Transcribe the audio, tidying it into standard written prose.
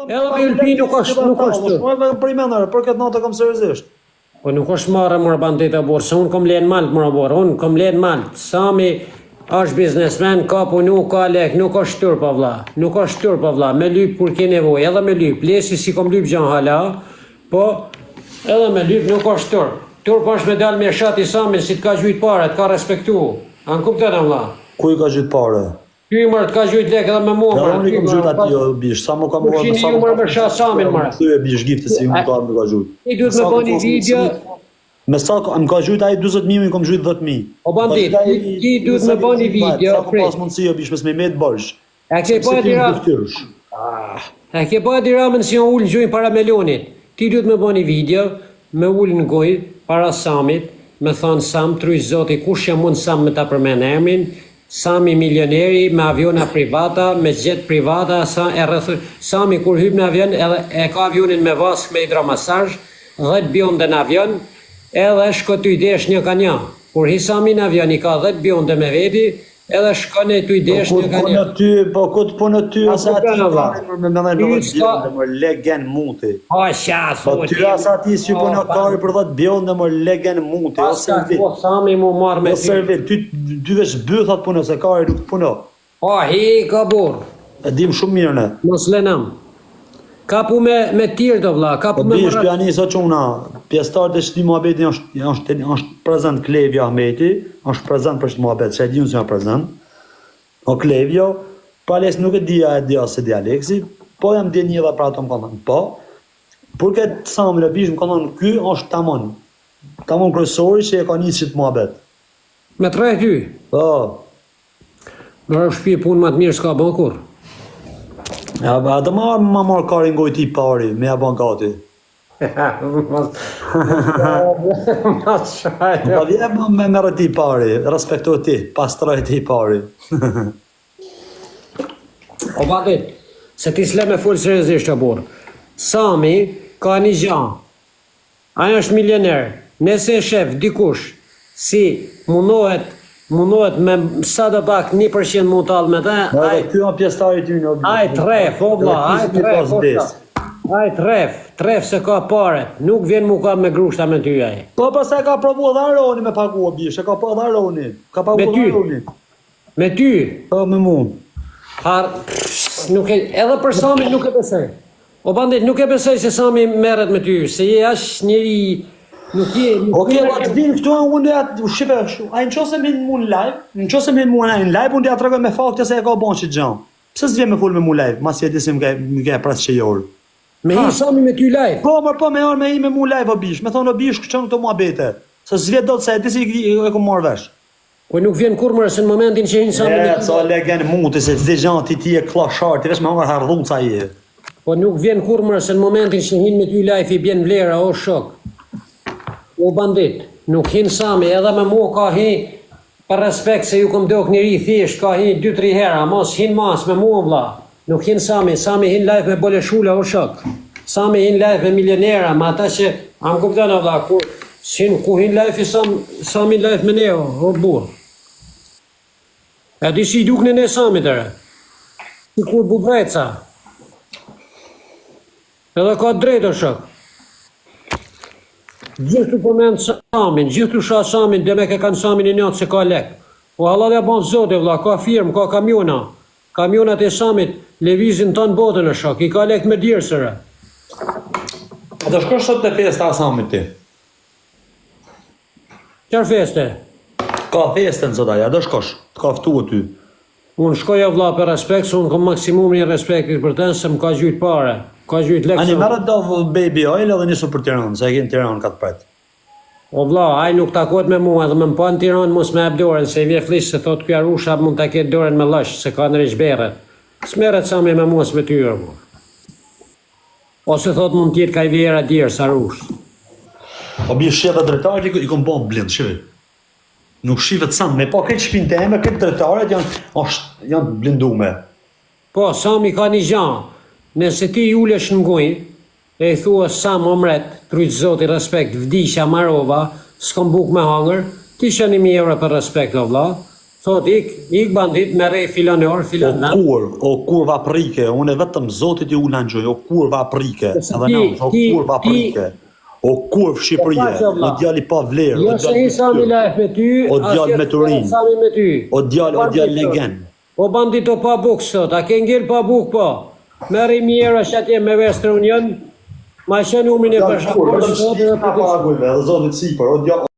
Edhe me Ylpi nuk është nuk është. Po edhe për mendër, për këtë natë kam seriozisht. Po nuk është marre mor bandit o burrë, se unë kom lenë malt mor burrë, unë kom lenë malt. Sami është biznesmen, ka punu, ka lek, nuk është turp o vlla. Nuk është turp o vlla, me lyp kur ke nevojë, edhe me lyp. Lesi s'i kom lyp gjan hala, po edhe me lyp nuk është turp. Turp është me dal me sha ti Samin si të ka gjujt pare, të ka respektu. A më kupton o vlla? Ku i ka gjujt pare? Ty mër të ka gjujt lek edhe me mua mër. Unë i kom gjujt atij o bish, sa më kam marrë, sa më kam me sha Samin mër. Ty e bish gifte si më ka më ka gjujt. Ti duhet me bë një video Me sa më ka gjujt ai 40000, unë kom gjujt 10000. O bandit, ti duhet me bë një video. Sa ka pas mundësi o bish mos me met borxh. E ke pa Edi Ramën? Ah, e ke pa Edi Ramën si u ul në gjunjë para Melonit. Ti duhet me bë një video me ul në gojë para Samit, me thonë Sam, t'rujt Zoti, kush jam unë Sam me ta përmend emrin, Sami milioneri me aviona privata me jet privata sa e rrethoj Sami kur hyp në avion edhe e ka avionin me vaskë me hidromasazh dhet bjonde në avion edhe shko tuj desh një ka një kur hi Sami në avion i ka dhet bjonde me veti edhe shkon e tuj desh një ka një ty po ku të punë ty ose aty me me dhënë dhet bjonde mor legen muti po ça po ty as aty si punë kari për dhet bjonde mor legen muti o servil po Sami mu marr me ty o servil ty dy veç bythat puno se kari nuk puno Po hi ka burr. E dim shumë mirë ne. Mos lenam. Kapu me me tir do vlla, kapu po me marr. Po janë sot çuna, pjesëtarët e këtij muhabeti është është është prezent Klevjo Ahmeti, është prezent për këtë muhabet, se e di unë se janë prezent. O Klevjo, pa les nuk e di a e di a s'e di Aleksi, po jam dijeni edhe për ato më kanë thënë, po. Por këtë Samin e bish më kanë thënë, ky është tamon, tamon kryesori që e ka nisë qit muhabet. Me të rreh ty? Po. Në shpi punë më të mirë s'ka bën kurrë. Ja, a do ma ma marr karin goj ti pari, me ja bën gati. Mos mos shaj. Po vjen më me merr ti pari, respektoj ti, pastroj ti pari. O bandit, se ti s'le me fol seriozisht o burr. Sami ka një gja. Ai është milioner, nese e shef dikush si mundohet mundohet me sado pak 1% mu tall me të, ai ky është pjesëtar i tyne o Ai tref o vlla, ai tref o vlla. Ai tref, tref se ka paret, nuk vjen mu kap me grushta me ty ai. Po pastaj ka provu edhe Aroni me pagu o bish, e ka pa edhe Aroni. Ka pagu edhe Aroni. Me ty? Po me mu. Har, nuk e, edhe për Samin nuk e besoj. O bandit, nuk e besoj se Sami merret me ty, se je aq njeri, nuk je... Nuk Okej, okay, të vinë këtu unë ja shife, ai në qoftë se më hin mu në live, në qoftë se më hin mu në live, unë ja tregoj me fakte se e ka bon qit gjë. Pse s'vjen me fol me mu live, masi e di se më ke më ke pres që jorë. Me hi Sami me ty live. Po, më po me me hi me mu live o bish, me thonë o bish çon këto muhabete. Se s'vjen dot se e di se e kom marrë vesh. Po nuk vjen kurrë more se në momentin që hin Sami me ty. E, legen muti se s'di gjë ti ti je kllashar, ti veç me hangër hardhuca je. Po nuk vjen kurrë more se në momentin që hin me ty live i bjen vlera o shok. O bandit, nuk hin Sami edhe me mua ka hi për respekt se ju kom dok njeri i thjesht ka hi 2-3 herë, ama s'hin ma as me mua vlla. Nuk hin Sami, Sami hin live me boleshula o shok. Sami hin live me milionera, me ata që a më kupton o vlla, kur s'hin ku hin live i Sam, Sami live me ne o, o burr. E di si i dukne ne Samit ere. Sikur bubreca. Edhe ka drejt o shok. Gjithë tu përmend Samin, gjithë tu sha Samin, demek e kanë Samin inat se ka lek. Po hallall ja ban zoti vlla, ka firmë, ka kamiona. Kamionat e Samit lëvizin tanë botën o shok, i ka lekt me djersë re. A do shkosh sot te festa e Samit ti? Çfarë feste? Ka festën sot ai, a do shkosh? Të ka ftu ty. Unë shkoj o vlla për respekt, se unë kam maksimumin e respektit për të, se më ka gjujt pare, ka gjujt lek. Ani merre do baby oil edhe nisu për Tiranë, se e ke në Tiranë ka të pret. O vlla, ai nuk takohet me mua edhe me më pa në Tiranë mos më jep dorën se i vje flliq se thotë ky Arusha mund ta ketë dorën me llesh se ka ndreq berret. S'merret Sami me mua s'me ty o burrë. Ose thotë mund të jetë ka i vje era djersë Arush. O bir shih edhe dritaret i kom bo blind shihe. Nuk shifet sam me pa krejt shpinë teme krejt dritaret janë është janë të blindume. Po Sami ka një gja, nëse ti i ulesh në gojë e i thua Sam o mret, t'rujt zoti respekt vdiqa marova, s'kam bukë me hangër, t'i çon 1000 euro për respekt o vlla. Thot ik, ik bandit merre filan orë, O filan vend. kurv, o kurva prike, unë vetëm zotit i ula në gjunjë, o kurva prike, Se edhe ti, nënës, o ti, kurva ti, prike, o kurv po Shqipërie, pa që o vlla. djali pa vlerë, o Jo se djali hi Sami fytyrë, live me ty, o as djalë jo me turin, Sami me ty. o djalë, o djalë Bandit legen. Po bandit o pa buk sot, a ke ngel pa buk po? Merri mi euro që atje me Western Union, ma qenë numrin e Djalë kurv, pashaportit vetëm sot edhe shqip na për të paragujve, edhe zotit sipër, o djalë.